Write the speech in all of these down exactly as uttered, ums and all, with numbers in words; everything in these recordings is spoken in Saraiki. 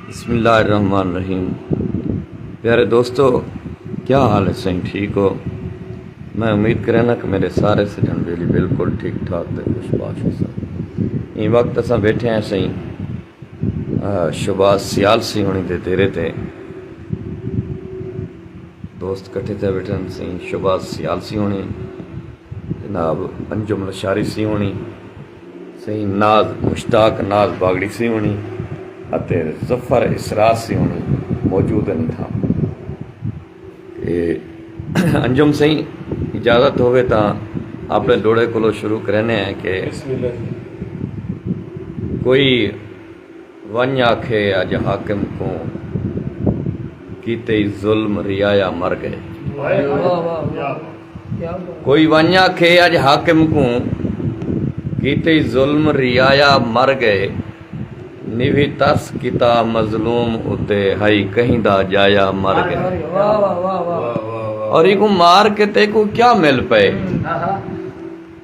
بسم اللہ الرحمن الرحیم۔ پیارے دوستو، کیا حال ہے سائیں؟ ٹھیک ہو؟ میں امید کریناں کہ میرے سارے سجن بیلی بالکل ٹھیک ٹھاک تے خوش باش ہوسن۔ ایں وقت اساں بیٹھے ہیں سائیں، آ، شہباز سیال سی ہونی دے دیرے تے۔ دوست کٹھے تھے بیٹھے ہیں سائیں شہباز سیال سی ہونی، جناب انجم لشاری سی ہونی، سائیں ناز، مشتاق ناز باگڑی سی ہونی اتے ظفر اسرار سی ہونی موجود ہیں تھا۔ تے انجم سائیں، اجازت ہووے تاں اپنے ڈوڑے کولو شروع کرنے ہیں کہ بسم اللہ جی۔ کوئی ونڄ آکھے اڄ حاکم کوں، کیتے ای ظلم رعایا مر ڳئے۔ واہ، واہ، واہ۔ کیا بات۔ کوئی ونڄ آکھے اڄ حاکم کوں، کیتے ای ظلم رعایا مر ڳئے۔ نوھی ترس کیتا مظلوم اتے، ہئی کہیں دا ڄایا مر ڳئے۔ واہ، واہ، واہ، واہ۔ اور ایکوں مار کے تیکوں کیا مل پئے؟ ہم۔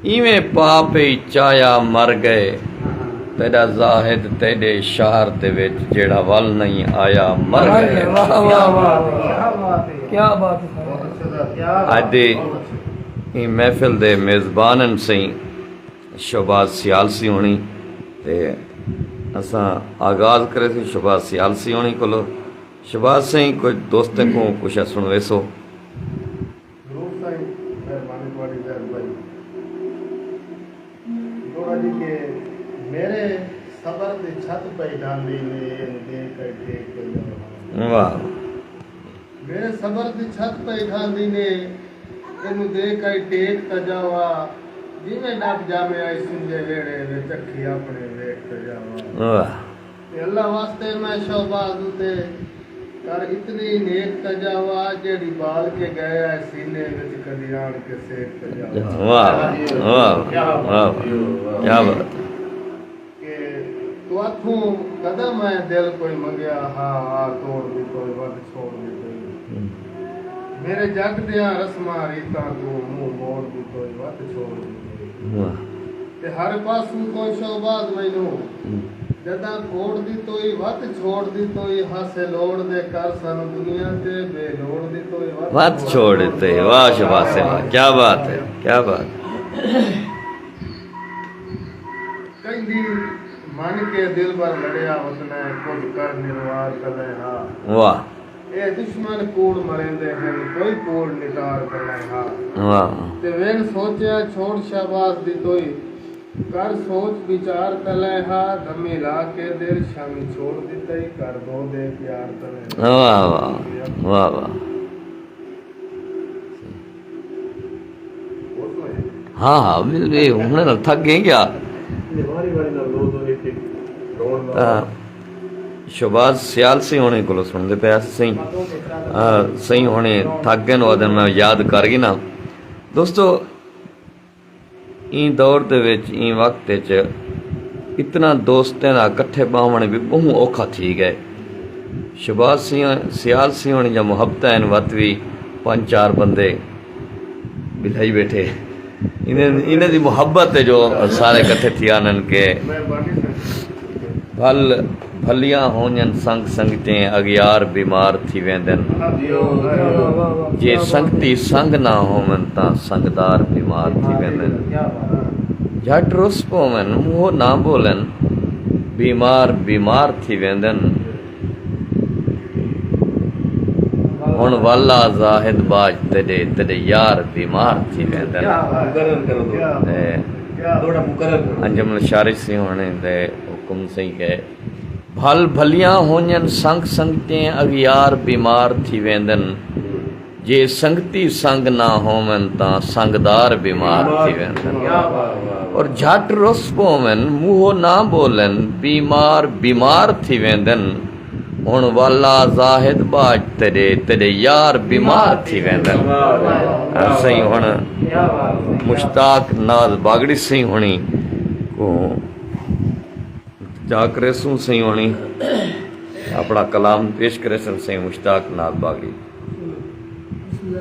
ایویں پا پئی چایا مر ڳئے۔ تیݙا زاہد تیݙے شہر دے وچ جیڑھا ول نئیں آیا مر ڳئے۔ واہ، واہ، واہ، واہ۔ کیا بات ہے۔ کیا بات ہے۔ اڄ دی ایں محفل دے میزبان ہن سئیں شہباز سیال سی ہونی، تے اساں آغاز کریسوں شہباز سیال سی ہونی کولو۔ شہباز سئیں، کجھ دوستیں کوں کجھ سݨویسو۔ ضرور سائیں، مہربانی تہاݙی زید بھائی۔ تھوڑا جی کہ میرے صبر دی چھت پئی ڈھاندی نے، اینوں ݙیکھ کے ٹیک پئی ݙاواں۔ واہ۔ میرے صبر دی چھت پئی ڈھاندی نے، اینوں ݙیکھ کے ٹیک تاں ڄاواں۔ جیویں ݙپ ڄامے آئی سنجے ویڑھے وچ، اکھیں اپݨے ویکھ تاں ڄاواں۔ واہ۔ تے اللہ واسطے میں شہباز اتے کر اتنی نیک تاں ڄاواں، جیڑھی ٻال کے ڳئے آئے سینے وچ، کݙی آݨ کے سیک تاں ڄاواں۔ واہ، واہ، واہ، واہ۔ کیا بات ہے۔ کہ تہاکوں کݙاں میں دل کوئی منگیا ہا، آ توڑ ݙتوئی، ودھ چھوڑ ݙتوئی۔ ہم۔ میرے جڳ دیاں رسماں ریتاں توں، منہ موڑ ݙتوئی، ودھ چھوڑ ݙتوئی۔ واہ۔ تے ہر پاسوں توں شہباز مینوں ہم۔ جݙاں کوڑ ݙتوئی، ودھ چھوڑ ݙتوئی، ہاسے لوڑ دے کر سن دنیا تے، بے لوڑ ݙتوئی، ودھ ودھ چھوڑ ݙتوئی۔ واہ شہباز سئیں، واہ، کیا بات ہے، کیا بات ہے۔ کہیں دی من کے دلبر لڑیا وتنے، کجھ کر نروار تلے ہا۔ واہ۔ اے دشمن کوڑ مریندے ہن، کوئی کوڑ نٹار تلے ہا۔ واہ۔ تے وین سوچیا چھوڑ شہباز دی توئی، کر سوچ وچار تلے ہا، دمی لا کے دیر شامی چھوڑ دتئی، کر دو دے پیار تلے ہا۔ واہ، واہ، واہ، واہ۔ ہاں، ہاں، مل گئے، ہن نال تھک گئے کیا؟ تاں شہباز سیال سئیں ہوݨیں کولوں سݨدے پئے ہاسے سئیں۔ آ، سئیں ہوݨیں تھک ڳئے، او آہدن میں یاد کر گھناں۔ دوستو، ایں دور دے وچ، ایں وقت وچ اتنا دوستیں دا کٹھے ٻہوݨ وی ٻہوں اوکھا تھی ڳئے۔ شہباز سیال سئیں ہوݨیں جا محبتاں ہن، وت وی پنج چار بندے ٻلھائی ٻیٹھے۔ انہیں، انہیں دی محبت ہے جو سارے کٹھے تھی آنن کے۔ بھل، بھلیاں ہونجن سنگ سنگتیں، اغیار بیمار تھی ویندن۔ جے سنگتی سنگ نہ ہوون تاں سنگدار بیمار تھی ویندن۔ جھٹ رس پوون، منہوں نہ بولن، بیمار بیمار تھی ویندن۔ ہݨ ول آ زاہد باج تیݙے، تیݙے یار بیمار تھی ویندن۔ مقرر کرو تو۔ اے، تھوڑا مقرر کرو۔ انجم لشاری سئیں ہوݨیں دے حکم سئیں کہ بھل بھلیاں ہونجن سنگ سنگتیں، اغیار بیمار تھی ویندن۔ جے سنگتی سنگ نہ ہوون تاں سنگدار بیمار تھی ویندن۔ اور جھٹ رس پوون، منہوں نہ بولن، بیمار بیمار تھی ویندن۔ ہݨ ول آ زاہد باج تیݙے، تیݙے یار بیمار تھی ویندن۔ سئیں ہݨ مشتاق ناز باگڑی سئیں ہوݨیں کوں التجا کریسوں، سئیں ہوݨیں اپݨا کلام پیش کریسن، سئیں مشتاق ناز باگڑی۔ بسم اللہ۔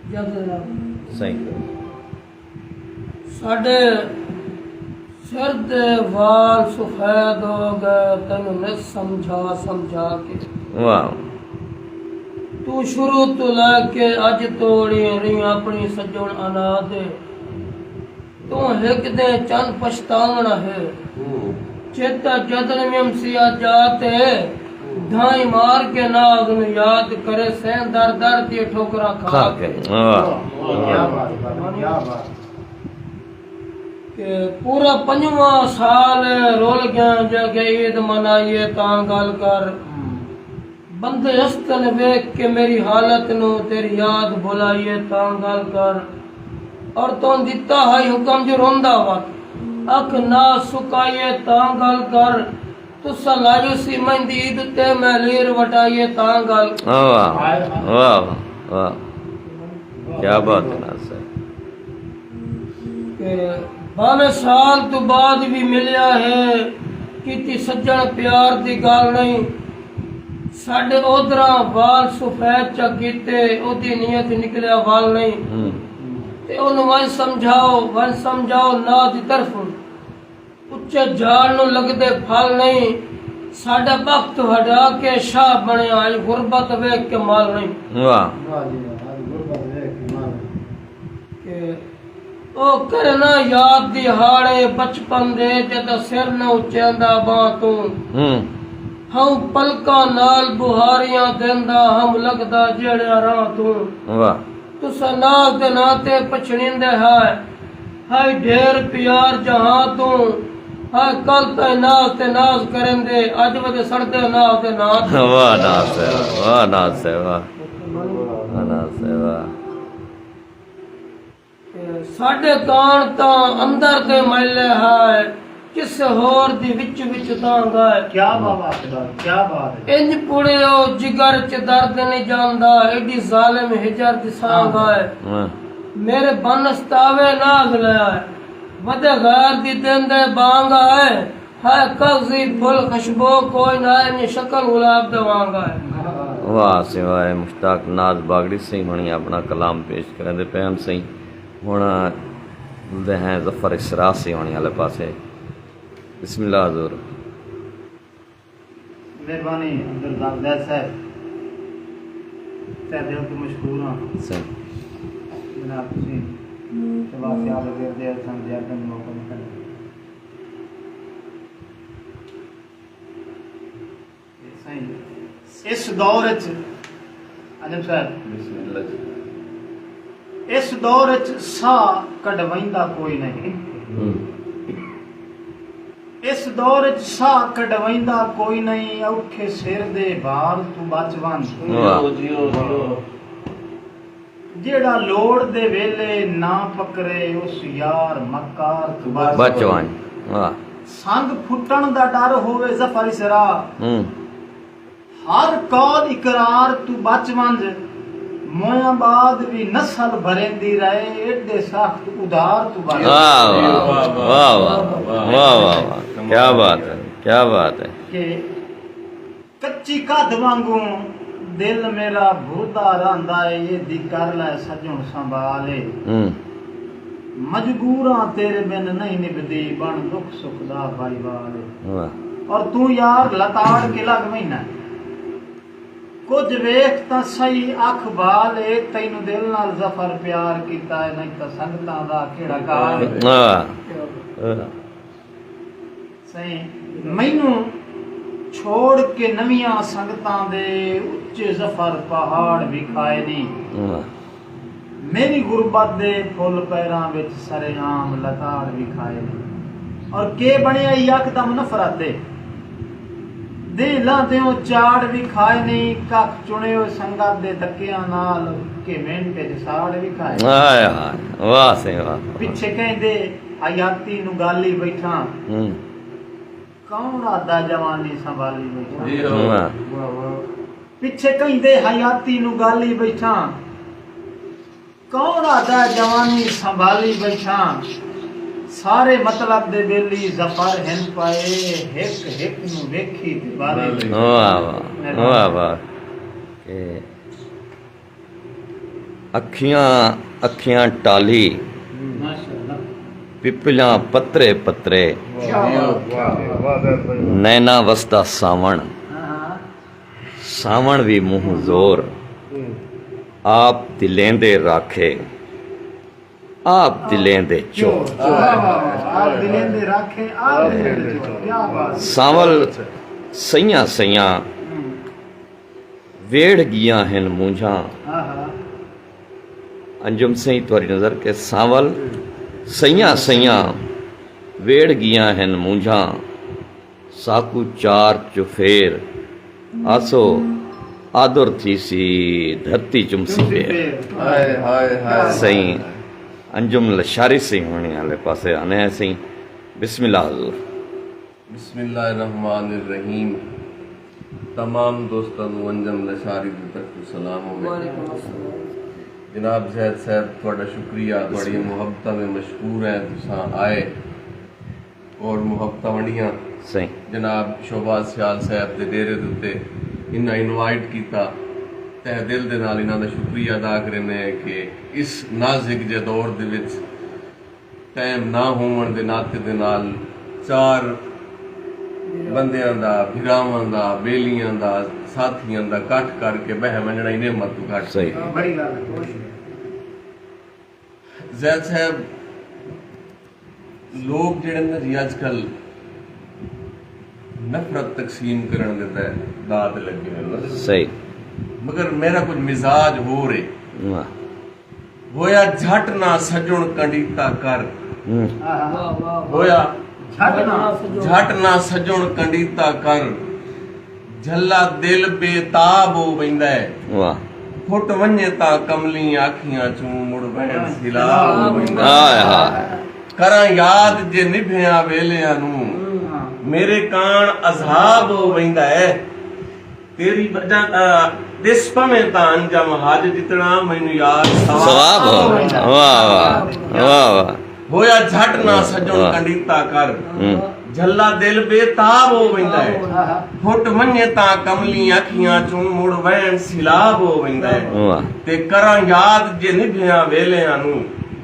اجازت جناب۔ سئیں۔ ساݙے سر دے وال سفید ہو گئے تینوں نس سمجھا سمجھا کے۔ واہ۔ تو شروع تو لے کے اج توڑی رہی اپنی سجن انا دے۔ تو ہک دے چن پچھتاونا ہے۔ چیتا جدن ویم سیا جاتے دھائیں مار کے ناز نو یاد کرے سین در در دی ٹھوکرا کھا کے۔ واہ۔ کہ پورا پنجواں سال رول گیا جا کے عید منائیے تاں گل کر۔ بندے استن ویکھ کے میری حالت نو تیری یاد بھلائیے تاں گل کر۔ اور توں دتا ہائی حکم جو روندا وت اکھ نہ سکائیے تاں گل کر۔ تساں لائیو سی مہندی عید تے میں لیر وٹائیے تاں گل۔ واہ واہ واہ واہ واہ۔ کیا بات ہے ناصر۔ کہ بھاویں سال تو بعد بھی ملیا ہے کیتی سجن پیار دی گال نہیں۔ ساڈے اودراں وال سفید چا کیتے اودی نیت نکلیا وال نہیں۔ تے اونوں ونج سمجھاؤ ونج سمجھاؤ نا دی طرفوں۔ اچے جھاڑ نوں لگدے پھل نئیں۔ ساڈا بخت ہڈا کے شاہ بنیا اج غربت ویکھ کے مال نئیں۔ واہ۔ کہ او کرنا یاد دی ہاڑے بچپن دے جدا سر نہ اچیندا باں توں۔ ہوں۔ ہاؤں پلکاں نال بہاریاں دیندا ہم لگدا جیڑھیا راہ توں۔ واہ۔ تساں ناز دے ناں تے پچھڑیندے ہائے۔ ہائے ڈھیر پیار جہاں توں۔ ہائے کل تائیں ناز تے ناز کریندے اج ودے سڑدے ناز دے ناں تے۔ واہ ناز ہے واہ ناز ہے واہ۔ واہ ناز ہے واہ۔ ساڈے کان تاں اندر دے میلے ہائے۔ کسے ہور دی وچ وچ تانگ آئے۔ کیا بات ہے کیا بات ہے۔ انج پڑیو جگر چ درد نہیں جاندا ایڈی ظالم ہجر دی سانگ آئے۔ میرے بن استاوے ناز لیا ہے ودے غیر دی دن دے بانگ آئے۔ ہائے کغزی پھل خوشبو کوئی نہ اینی شکل گلاب دے وانگ آئے۔ واہ سوائے مشتاق ناز باگڑی سئیں ہنی اپنا کلام پیش کریندے پئے ہن سئیں۔ ہݨ ݙیہدے ہیں ظفر اسرا سی ہوݨی آلے پاسے۔ بسم اللہ حضور۔ مہربانی عبدالرزاق زید صاحب، تہہ دل توں مشکور ہاں۔ صحیح۔ جناب تسی شباب سیال وزیر دے اساں زیارتاں دی موقع مکن۔ سائیں، اس دور اچ، عالم صاحب، بسم اللہ جی۔ اس دور اچ ساہ کڈویندا کوئی نہیں۔ ہوں۔ اس دور اچ ساہ کڈویندا کوئی نہیں، اوکھے سر دے بھار توں بچ ونج۔ واہ۔ جیو، جیو، جیو۔ جیڑھا لوڑ دے ویلے نہ پکرے، اس یار مکار توں بچ بچ ونڄ۔ ونڄ۔ واہ۔ سنگ پھٹݨ دا ݙر ہووے ظفر اسرا۔ ہوں۔ ہر قول اقرار توں بچ ونڄ۔ مویاں بعد وی نسل بھریندی رہے، ایݙے سخت ادھار توں بچ ونڄ۔ واہ، واہ، واہ، واہ، واہ، واہ، واہ۔ کیا بات ہے، کیا بات ہے۔ کہ کچی کدھ وانگوں دل میرا بھردا رہندا اے، ایدھی کر لے سجݨ سنبھال اے۔ ہوں۔ مجبوراں تیرے بن نہیں نبھدی، بݨ ݙکھ سکھ دا بھائیوال اے۔ واہ۔ اور توں یار لتاڑ کے لڳ وینا۔ کجھ ویکھ تاں سہی اکھ بھال اے، تینوں دل نال ظفر پیار کیتا اے، نہیں تاں سنگتاں دا کیڑھا کار اے۔ واہ۔ سئیں، مینوں چھوڑ کے نویاں سنگتاں دے اچے ظفر پہاڑ وکھائے نی۔ واہ۔ میری غربت دے پھل پیراں وچ سرعام لتاڑ وکھائے نی۔ اور کے بݨیا یکدم نفرت دے دے لاندیوں چاڑ وکھائے نی۔ ککھ چݨے ہوئے سنگت دے دھکیاں نال کے منٹ اچ ساڑ وکھائے نی۔ ہائے ہائے، واہ سئیں واہ۔ پچھے کہیں دے حیاتی نو گالی بیٹھاں۔ ہوں۔ کون آہدا جوانی سنبھالی بیٹھاں۔ جی ہو۔ واہ۔ واہ واہ۔ پچھے کہیں دے حیاتی نو گالی بیٹھاں۔ کون آہدا جوانی سنبھالی بیٹھاں۔ سارے مطلب دے بیلی ظفر ہن پائے، ہک ہک نو ویکھی تے بالی بیٹھاں۔ واہ واہ، مہربانی۔ واہ واہ۔ اے اکھیاں، اکھیاں ٹالی۔ ماشاءاللہ۔ پپلیاں پترے پترے، نینا وسدا ساوݨ، ساوݨ وی منہ زور، آپ دلیں دے راکھے، آپ دلیں دے چور۔ سانول سئیاں سئیاں ویڑھ ڳیاں ہن مونجھاں۔ انجم سئیں، تہاݙی نظر کہ سانول سئیاں سئیاں ویڑھ ڳیاں ہن مونجھاں، ساکوں چار چفیر آسو، آدر تھیسی دھرتی چمسی پیر۔ سئیں انجم لشاری سئیں ہوݨی آلے پاسے آنے ہیں سئیں۔ بسم اللہ حضور۔ بسم اللہ الرحمن الرحیم۔ تمام دوستاں نوں انجم لشاری دی طرفوں سلام ہووے۔ جناب زید صاحب، تہاݙا شکریہ، تہاݙیاں محبتاں دے مشکور ہیں، تساں آئے اور محبتاں ونڈیاں۔ سئیں۔ جناب شہباز سیال صاحب دے ڈیرے دے اتے انہاں انوائٹ کیتا، تہہ دل دے نال انہاں دا شکریہ ادا کریندے ہیں کہ اس نازک جے دور دے وچ ٹائم نہ ہووݨ دے ناطے دے نال چار بندیاں دا، بھراواں دا، ٻیلیاں دا، ساتھیاں دا کٹھ کر کے ٻہہ ونڄݨا ہی نعمت توں گھٹ۔ سئیں۔ زید صاحب، لوگ جیڑھے نا جی اڄ کل نفرت تقسیم کرݨ دے تحت داء تے لڳے ہوئے نا۔ سئیں۔ مگر میرا کجھ مزاج ہور ہے۔ واہ۔ ہویا جھٹ نہ سڄݨ کنڈیتا کر۔ ہوں۔ ہویا جھٹ نہ سڄݨ کنڈیتا کر۔ جھلا دل بے تاب ہو ویندا ہے۔ واہ۔ پھٹ ونڄے تاں کملیں اکھیاں چوں مڑ ویݨ سیلاب ہو ویندا ہے۔ ہائے ہائے۔ کراں یاد جے نبھیاں ویلیاں نوں، میرے کاݨ عذاب ہو ویندا ہے۔ تیری وجہ، آ، ݙس پویں تاں انجم حج جتنا، مینوں یار ثواب ثواب ہو۔ ہو۔ واہ واہ، واہ واہ۔ ہویا جھٹ نہ سڄݨ واہ۔ کنڈیتا کر۔ ہوں۔ جھلا دل بے تاب ہو ویندا ہے۔ پھٹ ونڄے تاں کملیں اکھیاں چوں مڑ ویݨ سیلاب ہو ویندا ہے۔ واہ۔ تے کراں یاد جے نبھیاں ویلیاں نوں،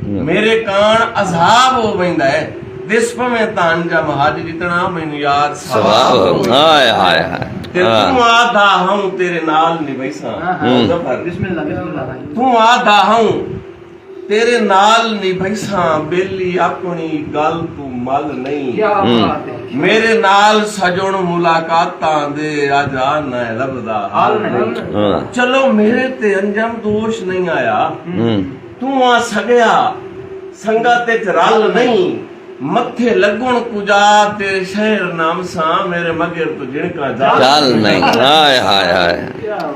ہوں۔ میرے کاݨ عذاب ہو ویندا ہے۔ ݙس پویں تاں انجم حج جتنا، مینوں یار ثواب ہو ویندا ہے۔ ہائے ہائے ہائے۔ تے ہاں۔ توں آہدا ہاؤں تیرے نال نبھیساں۔ ہوں۔ ظفر۔ بسم اللہ، بسم اللہ۔ توں آہدا ہاؤں تیرے نال نبھیساں، ٻیلی اپݨی ڳل توں مل نئیں۔ کیا ہوں۔ بات ہے۔ میرے نال سڄݨ ملاقاتاں دے، اڄ آ نہ لبھدا حل نئیں۔ ہاں۔ چلو میرے تے انجم دوش نئیں آیا۔ ہوں۔ توں آ سڳیا سنگت اچ رل نئیں۔ متھے لڳݨ کجا تیرے شہر نامساں، میرے مگر توں جھنکاں جل جل نئیں۔ ہائے ہائے ہائے۔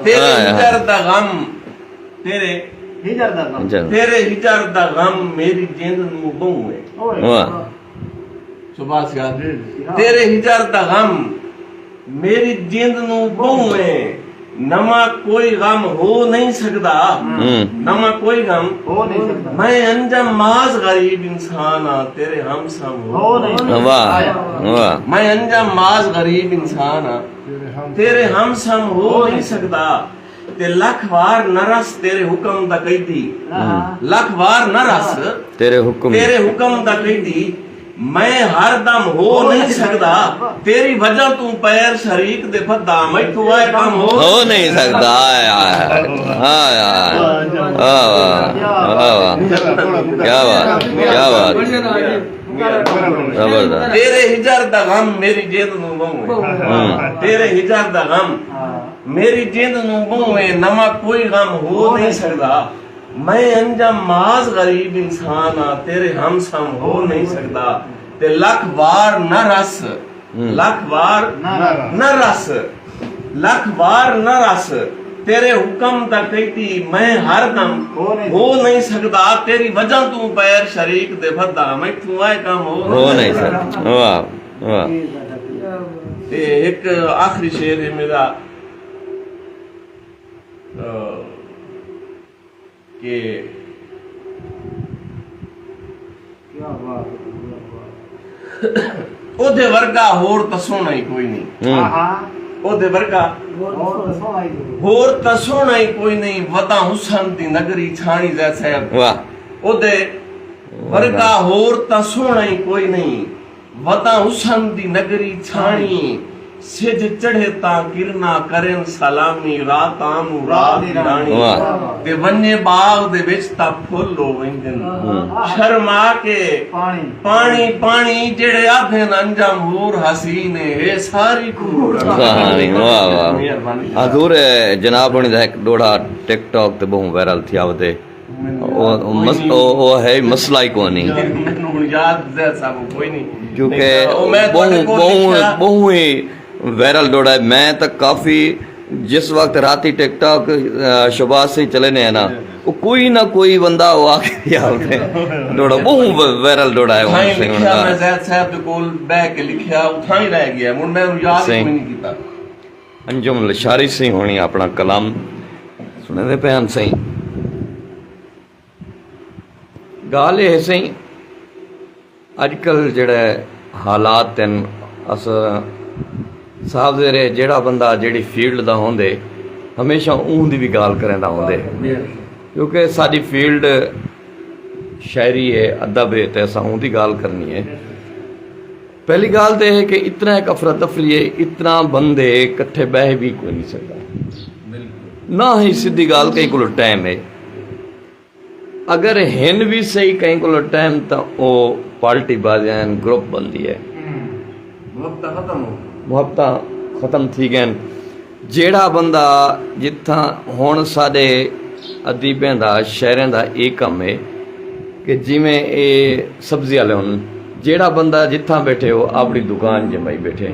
تیرے ہائے ہائے۔ ہجر دا غم، تیرے ہجر دا غم۔ ہجر۔ تیرے ہجر دا غم میری جند نوں ٻہوں ہے۔ اوئے۔ واہ۔ شہباز خان۔ جی، جی، ہاں۔ تیرے ہجر دا غم میری جند نوں ٻہوں ہے۔ نواں کوئی غم ہو نئیں سڳدا۔ ہوں۔ نواں کوئی غم ہو نئیں سڳدا۔ میں انجم معذ غریب انسان ہاں، تیرے ہم سم ہو ہو نئیں سڳدا۔ واہ، واہ۔ میں انجم معذ غریب انسان ہاں، تیرے ہم سم ہو نئیں سڳدا۔ تے لکھ وار نہ رس تیرے حکم دا قیدی۔ ہاں۔ لکھ وار نہ رس تیرے حکم تیرے حکم دا قیدی۔ میں ہر دم ہو نئیں سڳدا۔ تیری وجہ توں پیر شریک دے پھدا، میتھوں اے کم ہو ہو نئیں سڳدا۔ آئے، آئے، آئے، آئے۔ واہ، واہ، واہ، واہ۔ کیا بات، کیا بات۔ زبردست۔ تیرے ہجر دا غم میری جند نوں ٻہوں ہے۔ ہوں۔ تیرے ہجر دا غم میری جند نوں ٻہوں ہے، نواں کوئی غم ہو نئیں سڳدا۔ میں انجم معذ غریب انسان ہاں، تیرے ہم سم ہو نئیں سڳدا۔ تے لکھ وار نہ رس، ہوں۔ لکھ وار نہ رس۔ نہ رس، لکھ وار نہ رس، تیرے حکم دا قیدی میں ہر دم ہو نئیں ہو نئیں سڳدا۔ تیری وجہ توں پیر شریک دے پھدا، میتھوں اے کم ہو ہو نئیں نئیں سڳدا۔ سڳدا۔ واہ، واہ۔ تے ہک آخری شعر ہے میرا، آ، کہ کیا بات ہے، کیا بات ہے۔ اودے ورگا ہور تاں سوہݨا ہی کوئی نئیں۔ ہوں۔ آہا۔ اودے ورگا ہور تاں سوہݨا ہی کوئی نئیں۔ ہور تاں سوہݨا ہی کوئی نئیں۔ وطن حسن دی نگری چھاݨی زید صاحب۔ واہ۔ اودے ورگا ہور تاں سوہݨا ای کوئی نئیں، وتاں حسن دی نگری چھاݨی۔ سجھ چڑھے تاں کرناں کرن سلامی، راتاں نوں رات دی راݨی۔ واہ۔ تے ونڄے باغ دے وچ تاں پھل ہو ویندن، ہوں۔ شرما کے پاݨی پاݨی۔ جیڑھے آدھن انجم حور حسین ہے، اے ساری کوڑ۔ واہ، واہ، واہ۔ مہربانی۔ حضور، جناب ہوݨی دا ہک ݙوہڑا ٹک ٹاک تے ٻہوں وائرل تھیا ودے۔ او، او مس-، او، او ہے مسئلہ ہی کوئی نہیں۔ مینوں ہݨ یاد زید صاحب کوئی نہیں۔ کیونکہ او میں تہاݙے ٻہوں، کول ٻہوں، لکھیا۔ ٻہوں ہی وائرل ݙوہڑا ہے۔ میں تاں کافی، جس وقت راتی ٹک ٹاک، آ، شہباز سئیں چلے نے نا، او کوئی نہ کوئی بندہ او آ کے یا ݙوہڑا ٻہوں و-، وائرل ݙوہڑا ہے۔ اتھاں ہی لکھیا، میں زید صاحب دے کول ٻہہ کے لکھیا، اتھاں ہی رہ ڳیا، ہݨ میں اونوں یاد ہی صحیح۔ کوئی نہیں کیتا۔ انجم لشاری سئیں ہوݨی اپݨا کلام سݨیندے پئے ہن سئیں۔ ڳالھ اے ہے سئیں، اڄ کل جیڑھے حالات ہن، اساں صاحب زیر جیڑھا بندہ جیڑھی فیلڈ دا ہوندے، ہمیشہ اوں دی وی ڳالھ کریندا ہوندے، کیونکہ ساݙی فیلڈ شاعری ہے، ادب ہے، تے اساں اوں دی ڳالھ کرنی ہے۔ پہلی ڳالھ تے ہے کہ اتنا ہک افراتفری ہے، اتنا بندے کٹھے ٻہہ وی کوئی نہیں سڳدا، نہ ہی سدھی ڳالھ کہیں کولوں ٹائم ہے۔ اگر ہن وی صحیح کہیں کولوں ٹائم تاں او پارٹی بازی ہن، گروپ بندی ہے۔ ہوں۔ محبتاں ختم ہو ڳئین۔ محبتاں ختم تھی ڳئین۔ جیڑھا بندہ جتھاں ہݨ ساݙے ادیبیں دا، شاعریں دا اے کم ہے کہ جیویں اے سبزی والے ہن، جیڑھا بندہ جتھاں ٻیٹھے او اپݨی دکان جمائی ٻیٹھے۔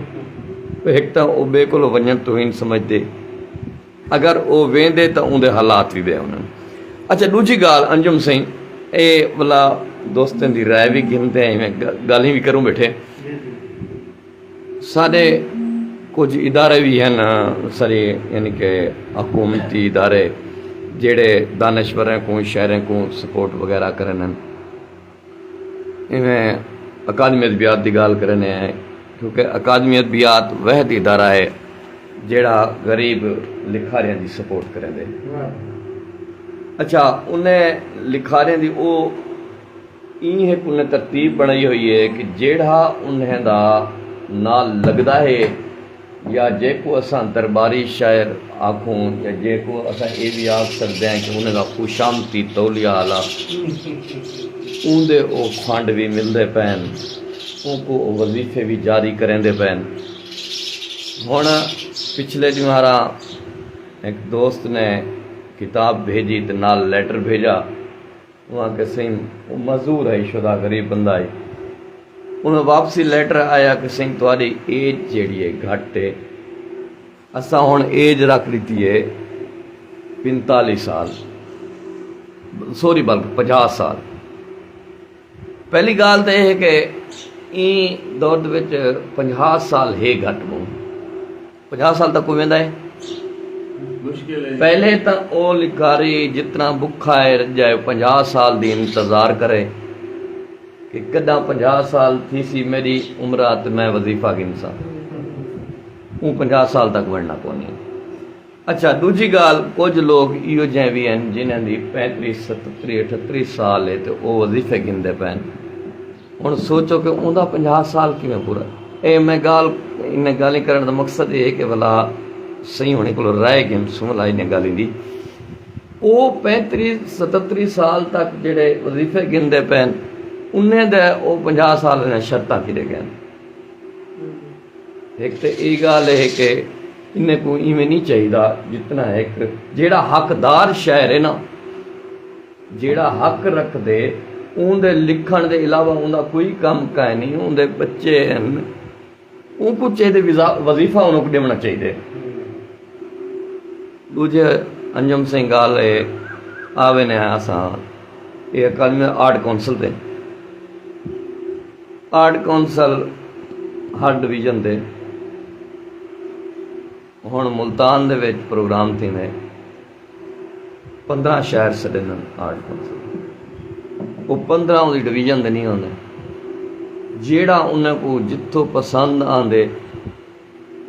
ہک تاں او ٻئے کولوں ونڄݨ توہین سمجھدے، اگر او ویندے تاں اوندے حالات وی ٻئے ہونن۔ اچھا، ݙوجھی ڳالھ انجم سئیں، اے ولا دوستیں دی رائے وی گھندے ہیں، ایویں گ-، ڳالھیں وی کروں ٻیٹھے۔ ساݙے کجھ ادارے وی ہن، سارے یعنی کہ حکومتی ادارے جیڑھے دانشوریں کوں، شاعریں کوں سپورٹ وغیرہ کرن ہن۔ ایویں اکادمی ادبیات دی ڳالھ کریندے ہیں، کیونکہ اکادمی ادبیات واحد ادارہ ہے جیڑھا غریب لکھاریاں دی سپورٹ کریندے۔ اچھا، انہیں لکھاریاں دی او ایں ہک انہیں ترتیب بݨائی ہوئی ہے کہ جیڑھا انہیں دا نال لڳدا ہے، یا جیکوں اساں درباری شاعر آکھوں، یا جیکوں اساں اے وی آکھ سڳدے ہیں کہ انہیں دا خوشامتی تولیہ آلا، اوندے او فنڈ وی ملدے پئن، اونکوں او وظیفے وی جاری کریندے پئن۔ ہݨ پچھلے ݙینہاراں ہک دوست نے کتاب بھیجی تے نال لیٹر بھیجا۔ اوں آکھیا سئیں، او معذور ہئی، شدا غریب بندہ ہئی۔ انہاں واپسی لیٹر آیا کہ سئیں، تہاݙی ایج جیڑھی ہے گھٹ ہے، اساں ہݨ ایج رکھ ݙتی ہے پنتالیس سال، سوری بلکہ پنجاہ سال۔ پہلی ڳالھ تاں اے ہے کہ ایں دور دے وچ پنجاہ سال ہے گھٹ ٻہوں۔ پنجاہ سال تک کوئی ویندا ہے؟ مشکل ہے۔ پہلے تاں او لکھاری جتنا بکھا ہے رڄا ہے، پنجاہ سال دی انتظار کرے کہ کݙاں پنجاہ سال تھیسی میݙی عمر تے میں وظیفہ گھنساں۔ اوں پنجاہ سال تک ونڄݨا کونی۔ اچھا، ݙوجھی ڳالھ، کجھ لوک ایہو جہیں وی ہن جنہاں دی پینتریہہ، ستتریہہ، اٹھتریہہ سال ہے تے او وظیفے گھندے پئن۔ ہݨ سوچو کہ اوندا پنجاہ سال کیویں پورا۔ اے میں ڳالھ، انہیں ڳالھیں کرݨ دا مقصد اے ہے کہ ولا سئیں ہوݨیں کولوں رائے گھنسوں ولا انہیں ڳالھیں دی۔ او پینتریہہ، ستتریہہ سال تک جیڑھے وظیفے گھندے پئن، انہیں دے او پنجاہ سال دیاں شرطاں کیتے ڳئن۔ ہک تے اے ڳالھ ہے کہ انہیں کوں ایویں نہیں چاہیدا، جتنا ہک جیڑھا حقدار شاعر ہے نا، جیڑھا حق رکھدے، اوندے لکھݨ دے علاوہ اوندا کوئی کم کائنی، اوندے ٻچے ہن، اونکوں چاہیدے وظا-، وظیفہ اونکوں ݙیوݨا چاہیدے۔ ݙوجھے انجم سئیں ڳالھ اے آوے نے اساں اے اکادمی آرٹ کونسل تے، آرٹ کونسل ہر ڈویژن تے ہݨ ملتان دے وچ پروگرام تھیندے، پندرہ شہر سݙیندن آرٹ کونسل۔ او پندرہ اوندی ڈویژن دے نہیں ہوندے، جیڑھا انہیں کوں جتھوں پسند آندے،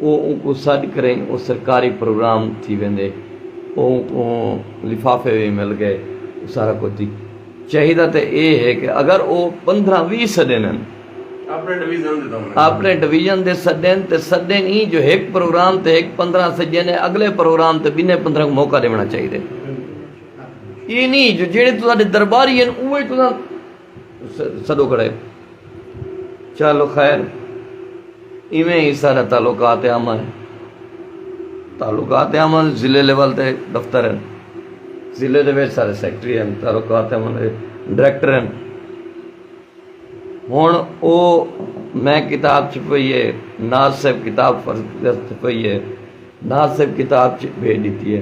او اونکوں سݙ کریں، او سرکاری پروگرام تھی ویندے، او اونکوں لفافے وی مل ڳئے، او سارا کجھ تھی۔ چاہیدا تے اے ہے کہ اگر او پندرہ ویہہ سݙن ہن، اپنے ڈویژن دے دون اپنے ڈویژن دے سݙن تے سݙن ایں جو ہک پروگرام تے ہک پندرہ سڄے نے اڳلے پروگرام تے ٻنہیں پندرہ کوں موقع ݙیوݨا چاہیدے۔ اے نی جو جیڑھے تساݙے درباری ہن اوہے تساں س- سݙو کھڑے۔ چلو خیر، ایویں ہی سارا تعلقات عامہ ہے۔ تعلقات عامہ ضلع لیول تے دفتر ہیں، ضلع دے وچ سارے سیکرٹری ہیں، تعلقات عامہ دے ڈائریکٹر ہیں۔ ہن او میں کتاب چھپوئی ہے، ناز صاحب کتاب فرض چھپوئی ہے، ناز صاحب کتاب چ- بھیج ݙتی ہے۔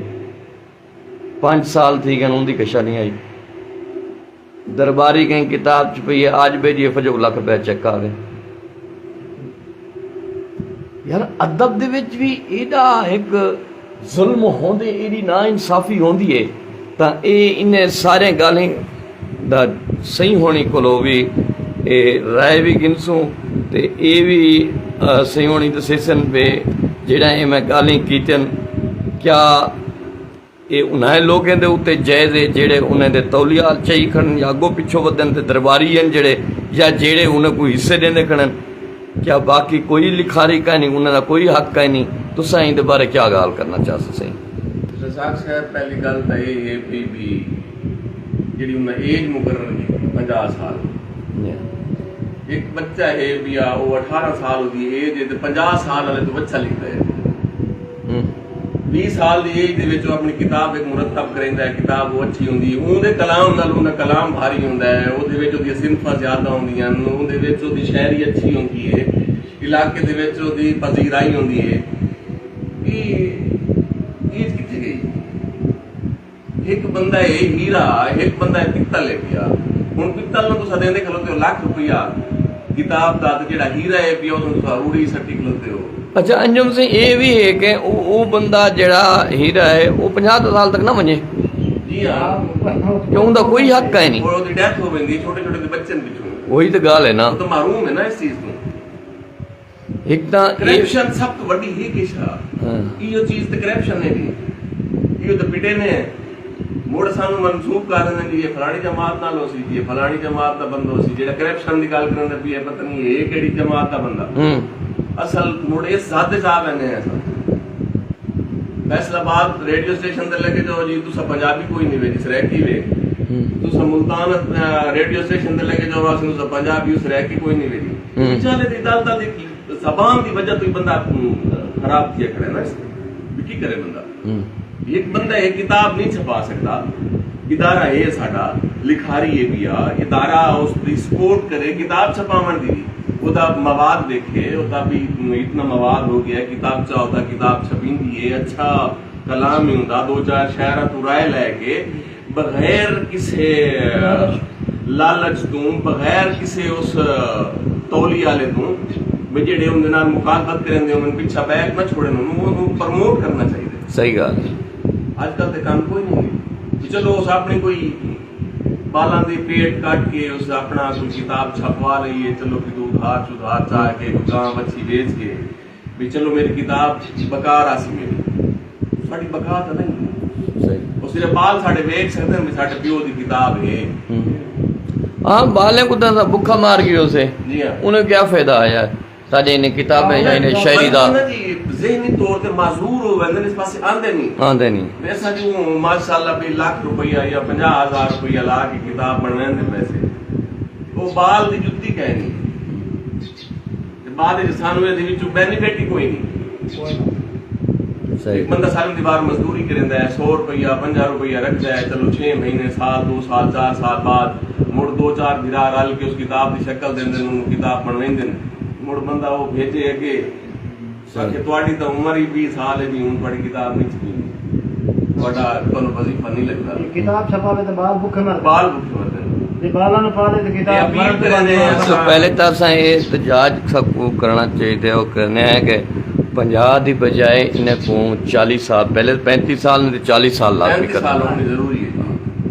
پنج سال تھی ڳئے اوندی کشا نہیں آئی۔ درباری کہیں کتاب چھپوئی ہے، اڄ بھیجی ہے، فجو لکھ روپے چیک آ ڳئے۔ یار ادب دے وچ بھی ایڈا ہک ظلم ہوندے، ایڈی نا انصافی ہوندی ہے، تاں اے انہیں سارے ڳالھیں دا سہی ہوݨی کولو وی اے رائے وی گھنسوں تے اے وی، آ، سہی ہوݨی ݙسیسن پئے جیڑھا اے میں ڳالھیں کیتن، کیا اے انہائیں لوکیں دے اتے جائز اے جیڑھے انہیں دے تولیہ آل چئی کھڑن یا اڳوں پچھوں ودن تے درباری ہن جیڑھے یا جیڑھے انہیں کوں حصے ݙیندے کھڑن؟ کیا باقی کوئی لکھاری کائنی، انہاں دا کوئی حق کائنی؟ تساں ایندے بارے کیا ڳالھ کرݨا چاہسو سئیں؟ رزاق صاحب، پہلی ڳالھ تاں اے ہے بھئی، بھئی جیڑھی انہاں ایج مقرر کیتی پنجاہ سال، ہک بچہ ہے بیا، او اٹھارہ سال دی ایج ہے تے پنجاہ سال والے توں وچھا لکھدا ہے۔ ویہہ سال دی ایج دے وچ او اپݨی کتاب ہک مرتب کریندا ہے، کتاب او اچھی ہوندی ہے، اوں دے کلام نال اوں دا کلام بھاری ہوندا ہے، او دے وچ اودیاں صنفاں زیادہ ہوندیاں ہن، اوں دے وچ اودی شاعری اچھی ہوندی ہے، علاقے دے وچ اودی پذیرائی ہوندی ہے۔ اے ایج کتھے ڳئی؟ ہک بندہ ہے ہیرا، ہک بندہ ہے پتل ہے پیا۔ ہݨ پتل نوں تساں ݙیندے کھلوتے ہو لکھ روپیہ کتاب دا، تے جیڑھا ہیرا ہے پیا، اتوں تساں روڑی سٹی کھلوتے ہو۔ اچھا انجم سئیں، اے وی ہے کہ او، او بندہ جیڑھا ہیرا ہے، او پنجاہ سال تک نہ ونڄے۔ جی ہاں۔ کہ اوندا کوئی حق کائنی۔ اور اودی ڈیتھ ہو ویندی ہے، چھوٹے چھوٹے دے بچے ہن پچھوں۔ اوہی تے ڳالھ ہے نا۔ او تاں محروم ہے نا اس چیز توں۔ ہک تاں اے کرپشن سب توں وݙی ہک شے۔ ہاں۔ ایہو چیز تے کرپشن ہے جی۔ ایہو تے پٹے نے۔ مڑ سانوں منسوب کر ݙیندے جی، اے فلاݨی جماعت نال ہوسی جی، اے فلاݨی جماعت دا بندہ ہوسی، جیڑھا کرپشن دی ڳالھ کریندا پیا، پتہ نہیں اے کیڑھی جماعت دا بندہ۔ ہوں۔ اصل مڑ اس ذات تے آ ویندے ہیں اساں۔ فیصل آباد ریڈیو اسٹیشن تے لڳے جاؤ جی، تساں پنجابی کوئی نہیں ویندی، سرائیکی وے۔ ہوں۔ تساں ملتان، آ، ریڈیو اسٹیشن تے لڳے جاؤ، اساں تساں پنجابی، سرائیکی کوئی نہیں ویندی۔ ہوں۔ وچالے دی دال دال دی زبان دی وجہ توں ہی بندہ، ہم، خراب تھیا کھڑے نا۔ وی کی کرے بندہ؟ ہوں۔ ہک بندہ ہک کتاب نہیں چھپا سڳدا۔ ادارہ ہے ساݙا، لکھاری ہے پیا، ادارہ اس دی سپورٹ کرے کتاب چھپاوݨ دی۔ اودا مواد ݙیکھے، اودا بھی اتنا مواد ہو ڳیا، کتابچہ ہوتا، کتاب چھپیندی ہے، اچھا کلام ہی ہوندا، دو چار شاعراں توں رائے لے کے بغیر کسے لالچ توں، بغیر کسے اس تولی آلے توں، بھئی جیڑھے اوندے نال مخالفت کریندے ہن، پچھا بیک نہ چھوڑن، اونوں، اونوں پروموٹ کرنا چاہیدا۔ صحیح ڳالھ ہے۔ اڄ کل تے کم کوئی نہیں۔ چلو اس اپݨی کوئی ٻالاں دے پیٹ کٹ کے اس اپݨا کوئی کتاب چھپوا لئی ہے، چلو کتھوں ادھار شدھار چا کے، کوئی گاں مچھی ویچ کے، بھئی چلو میری کتاب بکا راہسی میری۔ ساݙی بکا تاں نہیں۔ صحیح۔ او صرف ٻال ساݙے ویکھ سڳدن بھئی ساݙے پیو دی کتاب ہے۔ ہوں۔ ہاں، ٻالیں کوں تاں بکھا مار ڳیو سے۔ جی ہاں۔ انہیں کیا فائدہ آیا؟ ساݙے انہیں کتابیں یا انہیں شاعری دا۔ نا جی، ذہنی طور تے معذور ہو ویندے، اس پاسے آندے نہیں۔ آندے نہیں۔ ویسا جو ماشاءاللہ بھئی لکھ روپیہ یا پنجاہ ہزار روپیہ لا کے کتاب بݨویندے پیسے۔ او ٻال دی جتی کائنی۔ تے بعد وچ سانوں ایندے وچوں بینیفٹ ہی کوئی نہیں۔ صحیح۔ ہک بندہ ساری دیہاڑ مزدوری کریندا ہے، سو روپیہ، پنجاہ روپیہ رکھدا ہے، چلو چھ مہینے، سال، دو سال، چار سال بعد مڑ دو چار بھرا رل کے اس کتاب دی شکل ݙیندن، اونوں کتاب بݨویندن۔ مڑ بندہ او بھیجے اڳے۔ صحیح۔ آکھے، تہاݙی تاں عمر ہی ویہہ سال ہے جی، ہݨ تہاݙی کتاب نہیں چھپیندی۔ تہاݙا، تہانوں وظیفہ نہیں لڳدا۔ کتاب چھپاوے تاں ٻال بکھے مردن۔ ٻال بکھے مردن۔ جے ٻالاں نوں پالے تاں کتاب اے اپیل مرݨ توں بعد کریندے ہیں۔ سو پہلے تاں اساں اے احتجاج ساکوں کرݨا چاہیدے، او کرݨے ہیں کہ پنجاہ دی بجائے انہیں کوں چالیہہ سال، پہلے پینتیہہ سال نہیں تے چالیہہ سال لازمی کرݨے۔ پینتیہہ سال ہوݨے ضروری ہے۔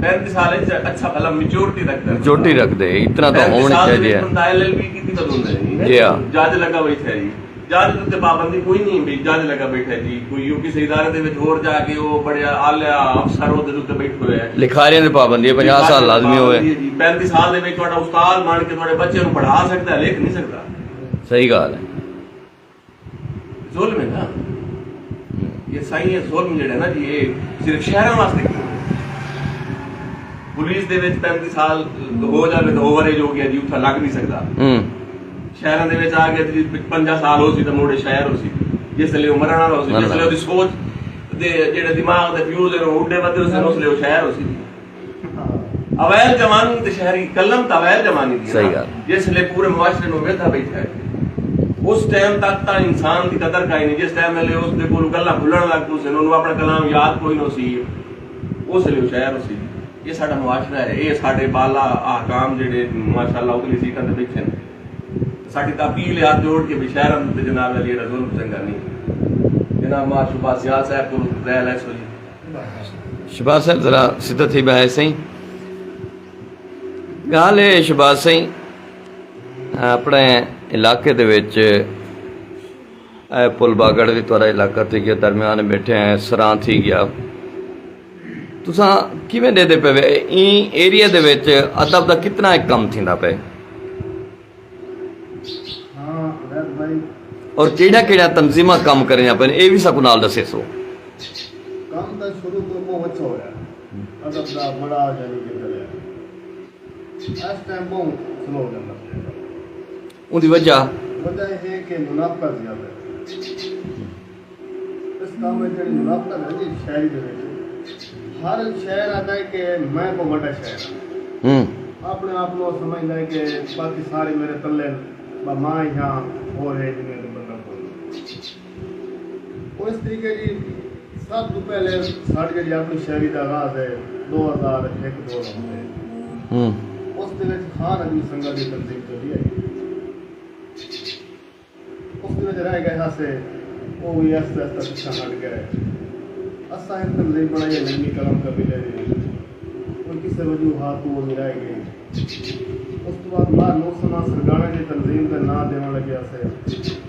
پینتیہہ سال وچ اچھا بھلا میچورٹی رکھدا ہے۔ میچورٹی رکھدے، اتنا تاں ہووݨے چاہیدے۔ پینتیہہ سال وچ بندہ ایل ایل بی کیتی تاں ہوندا نہیں۔ جی ہاں۔ جج لڳا ہوئی تھیا جی۔ جج دے تے پابندی کوئی نہیں، بھئی جج لگا بیٹھا ہے جی، کوئی یو کسی ادارے دے وچ ہور جا کے وہ بڑے اعلیٰ افسر عہدے دے تے بیٹھے ہوئے ہیں۔ لکھاریاں دی پابندی ہے، پنجاہ سال لازمی ہوئے۔ پابندی ہے جی، پینتی سال دے وچ تہاڈا استاد بن کے تہاڈے بچے نوں پڑھا سکدا ہے، لکھ نہیں سکدا۔ صحیح ڳالھ ہے۔ ظلم ہے نا یہ سائیں، یہ ظلم جڑا ہے نا جی، یہ صرف شہراں واسطے کیوں ہے؟ پولیس دے وچ پینتی سال ہو جاوے تو اوور ایج ہو گیا جی، اتھا لگ نہیں سکدا۔ ہوں۔ شہراں دے وچ آ گیا جی، پنجاہ سال ہو سی تو موڑے شہر ہو سی، جس لے وہ مرن والا ہو سی، جس لے وہ سوچ دے جڑے دماغ دے فیوز ہیں وہ اڈے ودے ہو سی، اس لے وہ شہر ہو سی۔ اویل جوانی تے شہری قلم تے اویل جوانی دی ہے نا۔ صحیح ڳالھ۔ جس لے پورے معاشرے نوں ویندھا بیٹھا ہے، اس ٹائم تک تاں انسان دی قدر کائنی، جس ٹائم ویلے اس دے کول گلاں بھلن لگ پوسن، انہوں اپنا کلام یاد کوئی نہ سی، اس لے شاعر سی۔ یہ ساڈا معاشرہ ہے، یہ ساڈے بالا احکام جڑے ماشاءاللہ اتلی سیٹاں تے بیٹھے ہیں۔ ساڈی تاپیل یاد جوڑ کے بھی شاعراں تے جناب علی دا ظلم چنگا نہیں۔ جناب مار شباز سیال صاحب کو رہا ہے سو جی۔ شہباز صاحب ذرا سدھا تھی ٻہائے سئیں۔ ڳالھ اے شہباز سئیں، اپݨے علاقے دے وچ اے پل باگڑ وی تہاݙا علاقہ تھی ڳیا، درمیان بیٹھے ہیں، سراں تھی ڳیا۔ تساں کیویں ݙیہدے پئے وے؟ ایں ایریا دے وچ ادب دا کتنا ہک کم تھیندا پئے؟ ہاں، ہدایت بھائی۔ اور کیڑھیاں کیڑھیاں تنظیماں کم کریندیاں پئن، اے وی ساکوں نال ݙسیسو۔ کم تاں شروع توں ٻہوں اچھا ہویا۔ ادب دا بڑا یعنی کہ چلیا۔ اس ٹائم ٻہوں سلو چلدا پیا۔ اوندی وجہ؟ وجہ اے ہے کہ منافقت زیادہ ہے۔ اس کم وچ جیڑھی منافقت ہے جی شاعری دے وچ، ہر شاعر آہدا ہے کہ میں کوئی وݙا شاعر ہاں۔ ہوں۔ اپݨے آپ نوں سمجھدا ہے کہ باقی سارے میݙے تلے ہن، بس میں ہی ہاں، ہور ہے دنیا تے بندہ کوئی نہیں۔ او اس طریقے جی سب توں پہلے ساݙی جیڑھی اپݨی شاعری دا آغاز ہے دو ہزار ہک دو دا ہوندے۔ ہوں۔ اس دے وچ خان علی سنگت دی تنظیم چلی آئی۔ اس دے وچ رہ ڳئے ہاسے، او وی آہستہ آہستہ پچھاں ہٹ ڳئے۔ اساں ہک تنظیم بݨائی ہے نجمی قلم قبیلے دی، او کسے وجوہات توں او وی رہ ڳئی۔ اس توں بعد ماہر نور سما سرگاݨے دی تنظیم تے ناں ݙیوݨ لڳے ہاسے،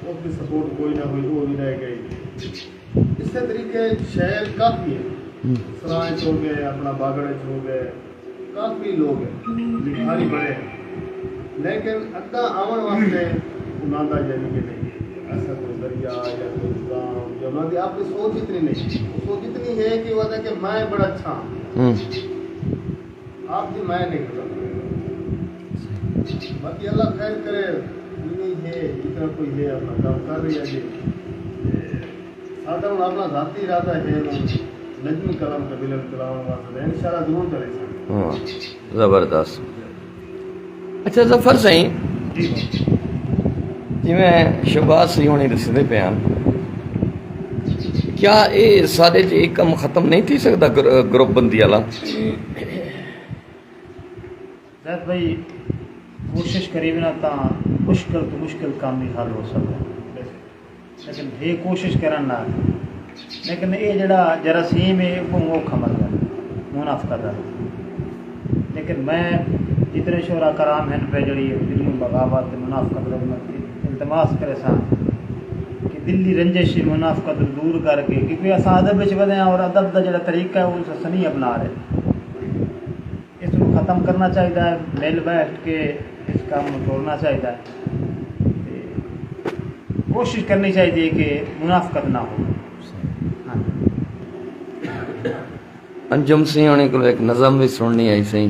اس دی سپورٹ کوئی نہ ہوئی، او وی رہ ڳئی۔ اسے طریقے شاعر کافی ہے، ہوں۔ سراں اچ ہو ڳئے، اپݨا باگڑ اچ ہو ڳئے، کافی لوگ ہیں، لکھاری بڑے ہیں، لیکن اڳاں آوݨ واسطے انہاں دا یعنی کہ نہیں ہے۔ ایسا کوئی ذریعہ یا کوئی نظام یا انہاں دی اپݨی سوچ اتنی نہیں ہے۔ وہ سوچ اتنی ہے کہ وہ آہدا کہ میں بڑا اچھا ہاں۔ ہوں۔ آپ دی میں نہیں ختم کرے گا۔ باقی اللہ خیر کرے، جتنی ہے، جتنا کوئی ہے، اپنا کام کر رہی ہے جی۔ تے ساݙا ہݨ اپݨا ذاتی ارادہ ہے، ہݨ نجمی قلم قبیلے کوں چلاوݨ واسطے تے انشاءاللہ ضرور چلیساں۔ واہ، زبردست۔ اچھا ظفر سئیں، جی۔ جیویں شہباز سئیں ہوݨی ݙسدے پئے ہن، کیا اے ساݙے چ اے کم ختم نہیں تھی سڳدا گر-، گروپ بندی والا؟ زید بھائی، کوشش کریوے نا تاں مشکل توں مشکل کم وی حل ہو سڳدا ہے۔ لیکن ہے کوشش کرݨ نال۔ لیکن اے جیڑھا جراثیم ہے، ٻہوں اوکھا مرض ہے، منافقت دا۔ لیکن میں جتنے شعراء کرام ہن پئے، جیڑھی دلیوں بغاوت تے منافقت دا التماس کریساں کہ دلی رنجش، منافقت نوں دور کر کے، کیونکہ اساں ادب وچ ودے ہاں اور ادب دا جیڑھا طریقہ ہے، او اساں سنی اپنا رہے۔ اس نوں ختم کرنا چاہیدا ہے، مل بیٹھ کے اس کام نوں توڑنا چاہیدا ہے۔ تے کوشش کرنی چاہیدی ہے کہ منافقت نہ ہو۔ ہاں۔ انجم سئیں ہوݨیں کولوں ہک نظم وی سݨݨی ہئی سئیں،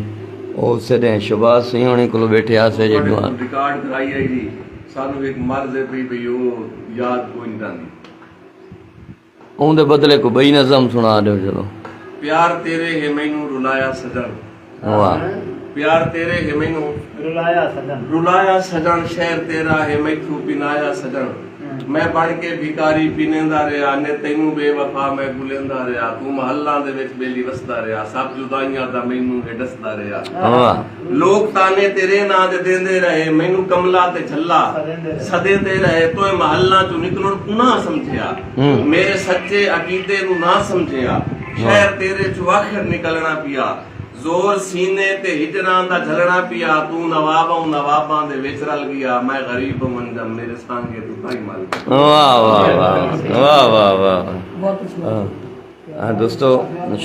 او سݙیں شہباز سئیں ہوݨیں کولوں ٻیٹھے ہاسے جے تہاݙے کولوں ݙوان۔ ریکارڈ کرائی ہئی جی، سانوں ہک مرض ہے پئی، پئی او یاد کوئی نہیں رہندی۔ اوندے بدلے کوں ٻئی نظم سݨا ݙیو چلو۔ پیار تیرے ہے مینوں رلایا سڄݨ۔ واہ۔ پیار تیرے ہے مینوں رلایا سڄݨ۔ رلایا سڄݨ، شہر تیرا ہے میتھوں پنایا سڄݨ۔ ہوں۔ میں بݨ کے بھکاری پنیندا رہیا، نے تینوں بے وفا میں ڳلیندا رہیا، توں محلاں دے وچ ٻیلی وسدا رہیا، سب جدائیاں دا مینوں ہے ݙسدا رہیا۔ واہ۔ لوک طعنے تیرے ناں دے ݙیندے رہے، مینوں کملا تے جھلا سݙیندے رہے۔ سݙیندے رہے، توں محلاں چوں نکلݨ کوں نہ سمجھیا۔ ہوں۔ میرے سچے عقیدے نوں نہ سمجھیا۔ واہ۔ شہر تیرے چوں آخر نکلݨا پیا۔ زور سینے تے ہجراں دا جھلنا پیا، توں نواب اوں نواباں دے وچ رل گیا، میں غریب بنجم میرے سانگے توں تائیں مل گیا۔ واہ واہ واہ واہ واہ واہ واہ۔ ہاں دوستو،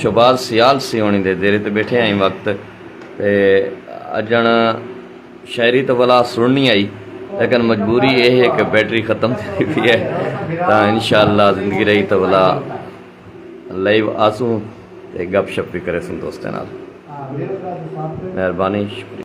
شہباز سیال سی ہونی دے دیرے تے بیٹھے ہیں وقت تے اجن شاعری تو ولا سننی آئی، لیکن مجبوری یہ ہے کہ بیٹری ختم تھی پئی ہے، تاں انشاءاللہ زندگی رہی تو ولا لائیو آسوں تے گپ شپ بھی کرے سن دوستیں نال۔ مہربانی، شکریہ۔